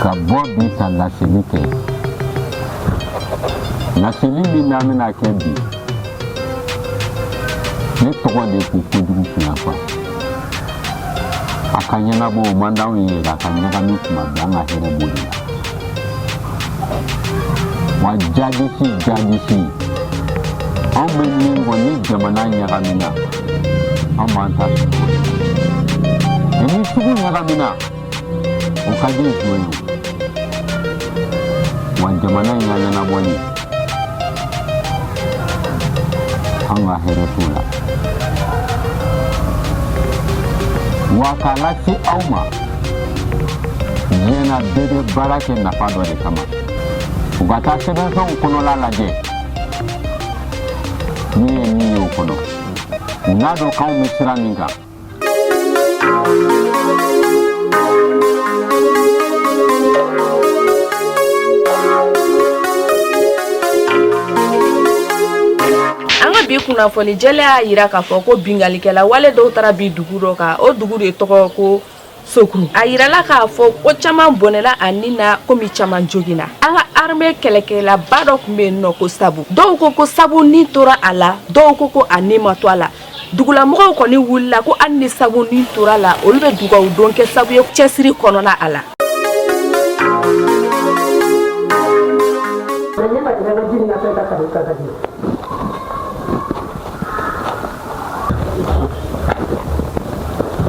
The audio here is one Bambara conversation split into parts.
Ka bɔ bi ka laseli kɛ, laseli min n'an bɛna kɛ bi, ne tɔgɔ de ko kojugu kunnafa. A ka ɲɛnabɔ, o man d'anw ye yɛrɛ. A ka ɲagami tuma bɛɛ, an ka hɛrɛ b'o de la. Wa jadisi jadisi, anw bɛ min kɔ, ni jamana ɲagamina, an b'an ta sɔrɔ o de la. Ni sugu ɲagamina, o ka di jɔn ye? Wa jamana in ka ɲɛnabɔli, an ka hɛrɛ t'o la. Wa k'a lase aw ma, diɲɛ na, bɛɛ bɛ baara kɛ nafa dɔ de kama. U ka taa sɛbɛnfɛnw kɔnɔla lajɛ, ne ye min ye o kɔnɔ, u n'a dɔn k'anw bɛ sira min kan. An ka bi kunnafoni jɛlen y'a yira k'a fɔ ko binkannikɛla wale dɔw taara bi dugu dɔ kan, o dugu de tɔgɔ ko Sokuru. A yirala k'a fɔ ko caman bɔnɛla a ni na, komi caman joginna. An ka armée kɛlɛkɛlaba dɔ tun bɛ yen nɔ ko Sabu. Dɔw ko ko Sabu ni tora a la, dɔw ko ko a ni ma to a la. Dugulamɔgɔw kɔni wulila ko hali ni Sabu ni tora a la, olu bɛ dugawu don kɛ Sabu ye cɛsiri kɔnɔna a la.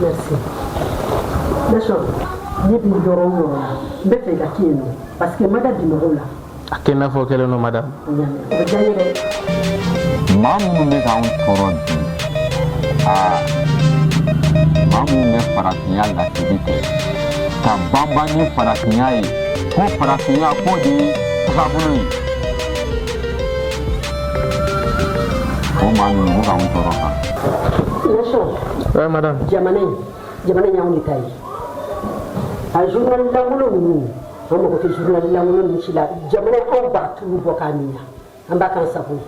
Merci. Nation, ne bɛ yɔrɔ o yɔrɔ la, n bɛ fɛ i ka kɛ yen nɔ parce que n ma da bi mɔgɔw la. A kɛ n'a fɔ kɛlen don, madame. O bɛ diya n ye dɛ. Maa minnu bɛ k'anw tɔɔrɔ bi, aa, maa minnu bɛ farafinya laseli kɛ ka banban ni farafinya ye, ko farafinya k'o de ye tagabolo ye, o maa ninnu bɛ k'anw tɔɔrɔ kan. Nation. Oui, madame. Jamana in y'anw de ta ye. A journal lankolon ninnu, an mago tɛ journal lankolon ninnu si la. Jamana in, anw b'a tulu bɔ k'a min, an b'a k'an sago ye.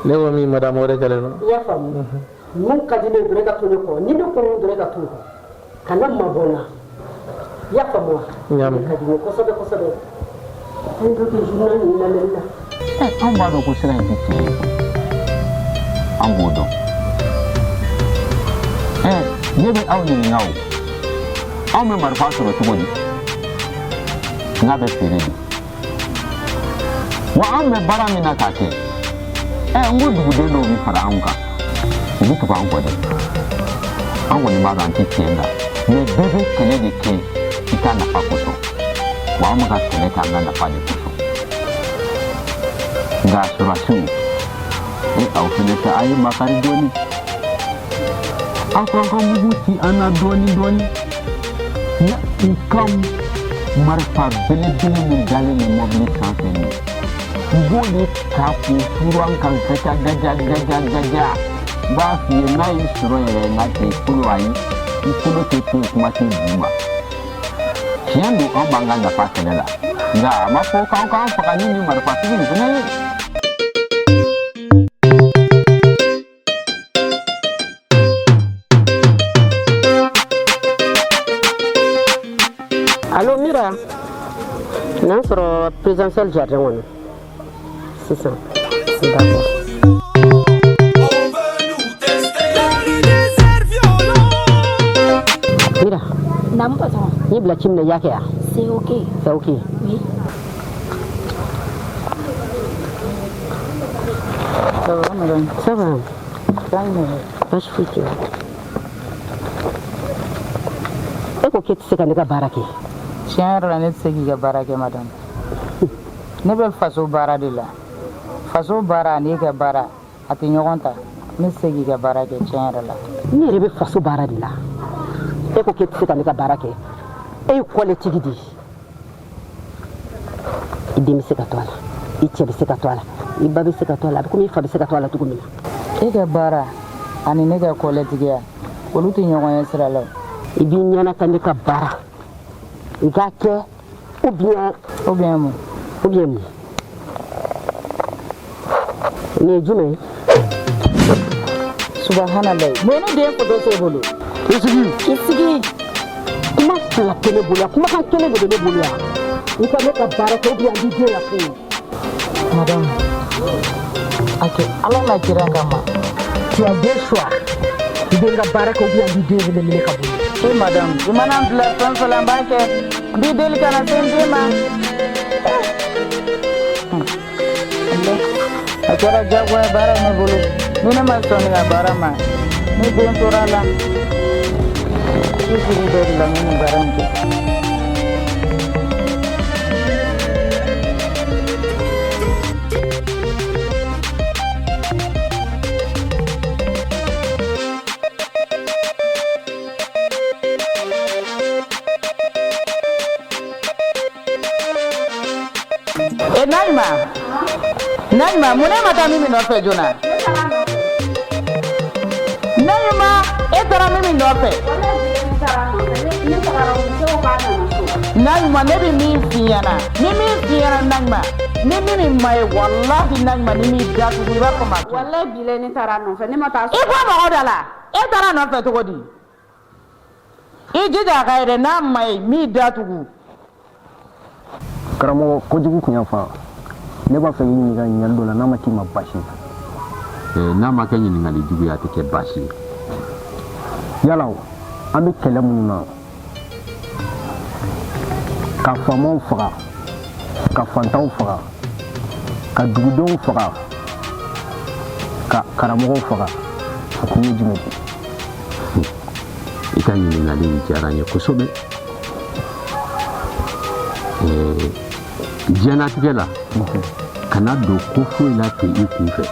Ne ko min, madame, o de kɛlen don. I y'a faamu? Mun ka di ne ye dɔrɔn, e ka to ne kɔ. Ni ne ko mun dɔrɔn, e ka to n kɔ, kana mabɔ n na. I y'a faamu wa? N y'a mɛn. O ka di n ye kosɛbɛ kosɛbɛ. An dɔ kɛ journal ninnu lamɛnni na. Ɛ, anw b'a dɔn ko sira in tɛ tiɲɛ ye, an b'o dɔn. Ɛ, ne bɛ aw ɲininka o, anw bɛ marifa sɔrɔ cogo di n'a bɛ feere de? Wa anw bɛ baara min na k'a kɛ, ɛ, n ko duguden dɔw bɛ fara anw kan, u bɛ tugu an kɔ dɛ. An kɔni b'a dɔn an tɛ tiɲɛ kan, mais bɛɛ bɛ kɛlɛ de kɛ i ka nafa kosɔn. Wa anw bɛ ka kɛlɛ kɛ an ka nafa de kosɔn. Nka sɔrɔdasiw, e, aw fɛnɛ tɛ, a ye makari dɔɔni, aw k'an ka mugu ci an na dɔɔni dɔɔni. Na u ka marifa belebele min dalen bɛ mɔbili sanfɛ nin, u b'o de ta k'o furu an kan gaja gaja gaja gaja. N b'a f'i ye, n'a y'i sɔrɔ yɛrɛ, n ka cɛ, i kolo, ayi, i kolo tɛ to yen, kuma tɛ bu ma. Tiɲɛ don, an b'an ka nafa kɛlɛ la, nka a ma fɔ k'an k'an faga ni nin marifatigi nin fana ye. Allo Mira, n'an sɔrɔ présidentiel jardin kɔnɔ sisan. D'accord. Mira. Naamu, patron. N y'i bila ci min na, i y'a kɛ wa? C'est ok. C'est ok. Oui. Ça va, madame? Ça va. Baasi foyi tɛ. E ko k'e tɛ se ka ne ka baara kɛ. Tiɲɛ yɛrɛ la, ne tɛ se k'i ka baara kɛ, madame. Ne bɛ faso baara de la. Faso baara ani e ka baara, a tɛ ɲɔgɔn ta. Ne tɛ se k'i ka baara kɛ, tiɲɛ yɛrɛ la. Ne yɛrɛ bɛ faso baara de la. E ko k'e tɛ se ka ne ka baara kɛ. E ye kɔlɛtigi de ye. I den bɛ se ka to a la, i cɛ bɛ se ka to a la, i ba bɛ se ka to a la, a bɛ komi i fa bɛ se ka to a la cogo min na. E ka baara ani ne ka kɔlɛtigiya, olu tɛ ɲɔgɔn ye sira la. I b'i ɲɛnata ne ka baara, i k'a kɛ, ou bien. Ou bien mun? Ou bien mun? Nin ye jumɛn ye? Subahanallahi, mun ne den foto t'e bolo? I sigi. I sigi. Kuma fila tɛ ne bolo yan, kumakan kelen de bɛ ne bolo yan. I ka ne ka baara kɛ ou bien an b'i den lafo. Madame, a kɛ Ala n'a kira kama. Tu as deux choix. I bɛ n ka baara kɛ ou bien an b'i den wele minɛ ka bɔ yen. E madame, i mana n bila fɛn fɛn la n b'a kɛ. N b'i deli kana se n den ma. A kɛra diyagoya baara ye ne bolo. Ni ne ma sɔn nin ka baara ma, ni den tora a la, i sugu bɛɛ de la n bɛ nin baara in kɛ. E Najma, Najma, mun e ma taa Mimi nɔfɛ joona? Najma, e taara Mimi nɔfɛ. Najma, ne bɛ min f'i ɲɛna, ni min f'i ɲɛna Najma, ni Mimi ma ye walahi Najma ni m'i datugu i b'a fɔ ma. Walahi bilahi ne taara a nɔfɛ, ne ma taa. I bɔ mɔgɔ da la, e taara a nɔfɛ cogo di? I jija a ka ye dɛ, n'a ma ye m'i datugu. Karamɔgɔ, kojugu kun y'an fa. Ne b'a fɛ k'i ɲininka ɲininkali dɔ la, n'a ma k'i ma baasi ye. N'a ma kɛ ɲininkali jugu ye, a tɛ kɛ baasi ye. Yala an bɛ kɛlɛ minnu na, ka faamaw faga, ka fantanw faga, ka dugudenw faga, ka karamɔgɔw faga, a kun ye jumɛn ye? I ka ɲininkali in diyara n ye kosɛbɛ. Diɲɛlatigɛ la, kana don ko foyi la ten i kun fɛ.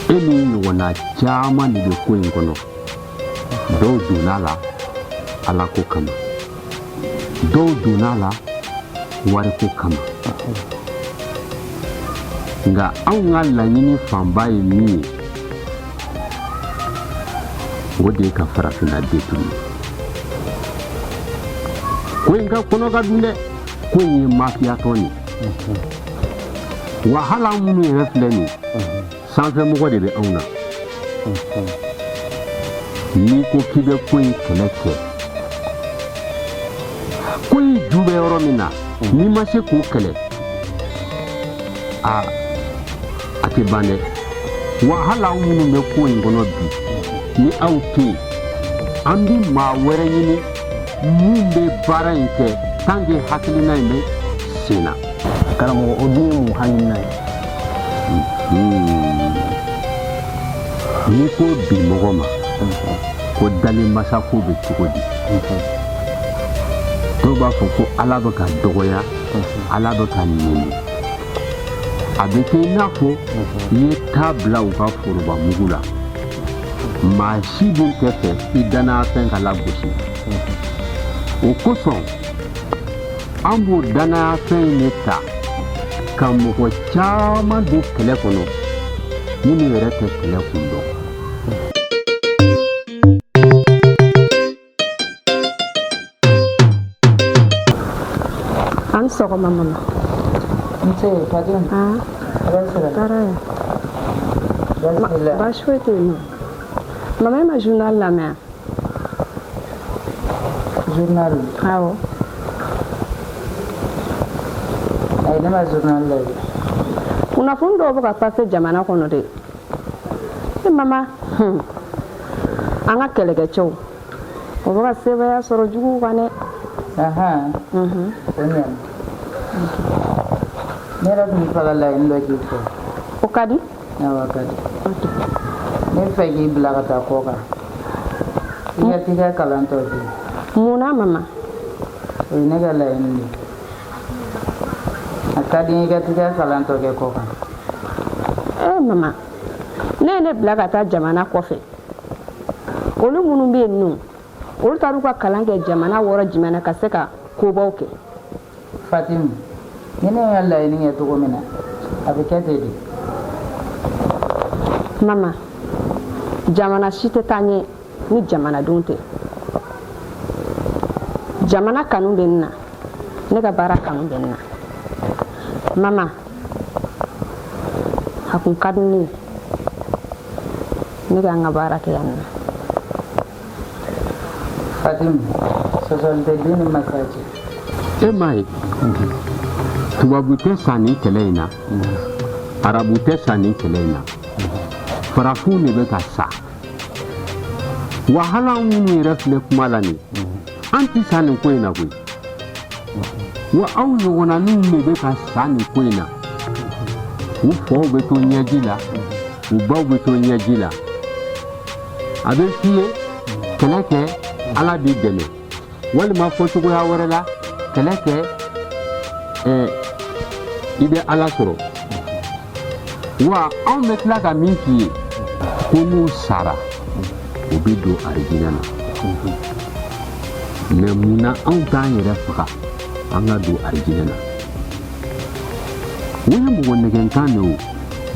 E ni ɲɔgɔnna caman de bɛ ko in kɔnɔ. Dɔw donna a la Ala ko kama, dɔw donna a la wariko kama. Nka anw ka laɲini fanba ye min ye, o de ye ka farafinna détruire. Ko in ka kɔnɔ ka dun dɛ. Ko in ye mafiya tɔn ye. Wa hali an minnu yɛrɛ filɛ nin ye, sanfɛmɔgɔ de bɛ anw na. N'i ko k'i bɛ ko in kɛlɛ kɛ, ko in ju bɛ yɔrɔ min na, n'i ma se k'o kɛlɛ, a tɛ ban dɛ. Wa hali aw minnu bɛ ko in kɔnɔ bi, ni aw tɛ yen, an bɛ maa wɛrɛ ɲini mun bɛ baara in kɛ tant que hakilina in bɛ sen na. Karamɔgɔ, o dun ye mun hakilina ye? N'i ko bi mɔgɔ ma ko dalimasa ko bɛ cogo di, dɔw b'a fɔ ko Ala bɛ ka dɔgɔya, Ala bɛ ka nɛni. A bɛ kɛ i n'a fɔ i ye taa bila u ka foroba mugu la. Maa si dun tɛ fɛ i dannayafɛn ka lagosi. O kosɔn an b'o dannayafɛn in de ta ka mɔgɔ caman don kɛlɛ kɔnɔ minnu yɛrɛ tɛ kɛlɛ kun dɔn. An sɔgɔma mama. Nse Fatim. Baasi la? Tɔɔrɔ ye. Baasi t'i la? Baasi foyi tɛ yen nɔ. Mama, e ma journal lamɛn? Journal? Awɔ. Ayi, ne ma journal lajɛ. Kunnafoni dɔw bɛ ka passer jamana kɔnɔ dɛ. E mama, an ka kɛlɛkɛcɛw, o bɛ ka sebaaya sɔrɔ juguw kan dɛ. Ahan. O ɲɛna. Ne yɛrɛ tun bɛ fɛ ka laɲini dɔ k'i fɛ. O ka di? Awɔ, a ka di. Ne bɛ fɛ k'i bila ka taa kɔ kan. I ka t'i ka kalan tɔ kɛ. Mun na mama? O ye ne ka laɲini de ye. A ka di n ye i ka t'i ka kalan tɔ kɛ kɔ kan. Eh mama, ne ye ne bila ka taa jamana kɔfɛ. Olu minnu bɛ yen nɔ, olu taara u ka kalan kɛ jamana wɔrɔ jumɛn na ka se ka kobaw kɛ? Fatimu, ni ne ye n ka laɲini kɛ cogo min na, a bɛ kɛ ten de. Mama, jamana si tɛ taa ɲɛ ni jamanadenw tɛ. Jamana kanu bɛ n na, ne ka baara kanu bɛ n na. Mama, a kun ka di ne ye ne ka n ka baara kɛ yan nɔ. Fatimu, sɔsɔli tɛ den ni masa cɛ. E m'a ye, tubabu tɛ sa nin kɛlɛ in na, arabu tɛ sa nin kɛlɛ in na, farafinw de bɛ ka sa. Wa hali anw minnu yɛrɛ filɛ kuma la nin, an tɛ sa nin ko in na koyi. Wa aw ɲɔgɔnnaninw de bɛ ka sa nin ko in na. U faw bɛ to ɲɛji la, u baw bɛ to ɲɛji la. A bɛ f'i ye, kɛlɛ kɛ, Ala b'i dɛmɛ, walima fɔcogoya wɛrɛ la, kɛlɛ kɛ, i bɛ Ala sɔrɔ. Wa anw bɛ tila ka min f'i ye, ko n'u sara, u bɛ don arijinɛ na. Mɛ mun na anw t'an yɛrɛ faga an ka don arijinɛ na? O ye mɔgɔ nɛgɛnkan de o,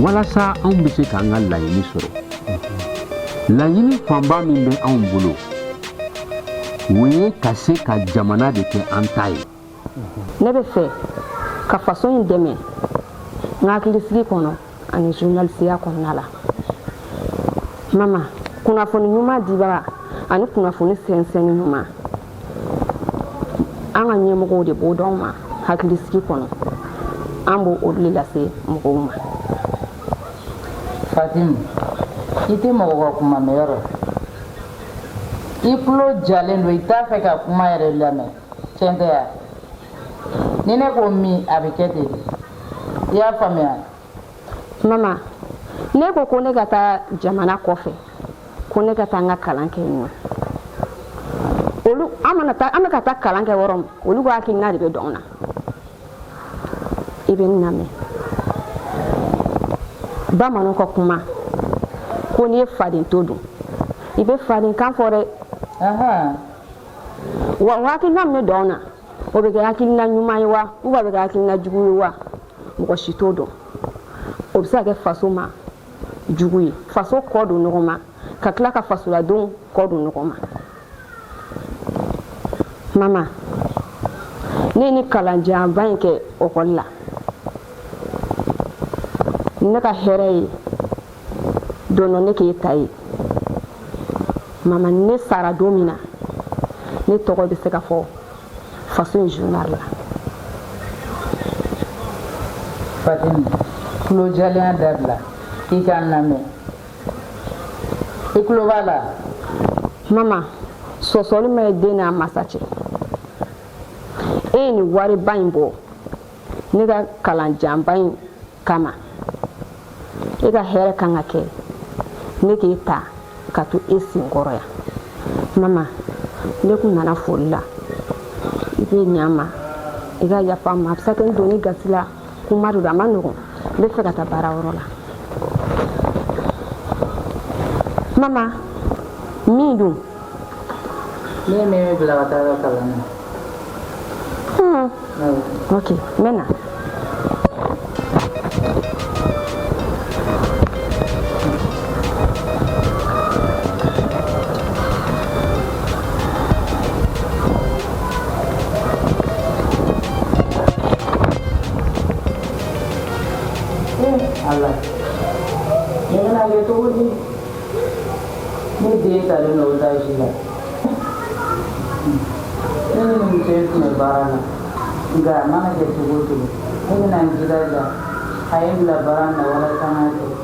walasa anw bɛ se k'an ka laɲini sɔrɔ. Laɲini fanba min bɛ anw bolo, o ye ka se ka jamana de kɛ an ta ye. Ne bɛ fɛ ka faso in dɛmɛ n ka hakilisigi kɔnɔ ani journalisiya kɔnɔna la. Mama, kunnafoni ɲuman dibaga ani kunnafoni sɛnsɛnni ɲuman, an ka ɲɛmɔgɔw de b'o d'anw ma hakilisigi kɔnɔ, an b'o olu de lase mɔgɔw ma. Fatimu, i tɛ mɔgɔ ka kuma mɛn yɔrɔ. I tulo jalen don, i t'a fɛ ka kuma yɛrɛ lamɛn. Tiɲɛ tɛ ya? Ni ne ko min, a bɛ kɛ ten de. I y'a faamuya? Mama, ne ko ko ne ka taa jamana kɔfɛ, ko ne ka taa n ka kalan kɛ yen nɔ. Olu, an mana taa, an bɛ ka taa kalan kɛ yɔrɔ min, olu ka hakilina de bɛ don an na. I bɛ n lamɛn. Bamananw ka kuma ko n'i ye faden to dun, i bɛ faden kan fɔ dɛ. Wa o hakilina min bɛ don an na, o bɛ kɛ hakilina ɲuman ye wa, ou bien a bɛ kɛ hakilina jugu ye wa, mɔgɔ si t'o dɔn. O bɛ se ka kɛ faso ma jugu ye, faso kɔ don ɲɔgɔn ma, ka tila ka fasoladenw kɔ don ɲɔgɔn ma. Mama, ne ye ni kalanjanba in kɛ ekɔli la, ne ka hɛrɛ ye don dɔ ne k'e ta ye. Mama, ne sara don min na, ne tɔgɔ bɛ se ka fɔ faso in journal la. Fatimu, tulo jalenya dabila, i ka n lamɛn. I tulo b'a la? Mama, sɔsɔli ma ye den n'a masa cɛ. E ye nin wariba in bɔ ne ka kalanjanba in kama, e ka hɛrɛ kan ka kɛ ne k'e ta ka to e senkɔrɔ yan. Mama, ne kun nana foli la, i bɛ ɲa ma, i ka yafa n ma. A bɛ se ka kɛ n donni gasi la, kuma de don, a ma nɔgɔn. N bɛ fɛ ka taa baarayɔrɔ la. Mama, min dun? Ne ye min bila ka taa ka kalan na. Ok, n bɛ na. Ala, ne bɛna kɛ cogo di? Ne den talen don otage la. Ne ni nin muso in tun bɛ baara la, nka a mana kɛ cogo o cogo, ne bɛna n jilaja a ye n bila baara min na walasa n k'a kɛ.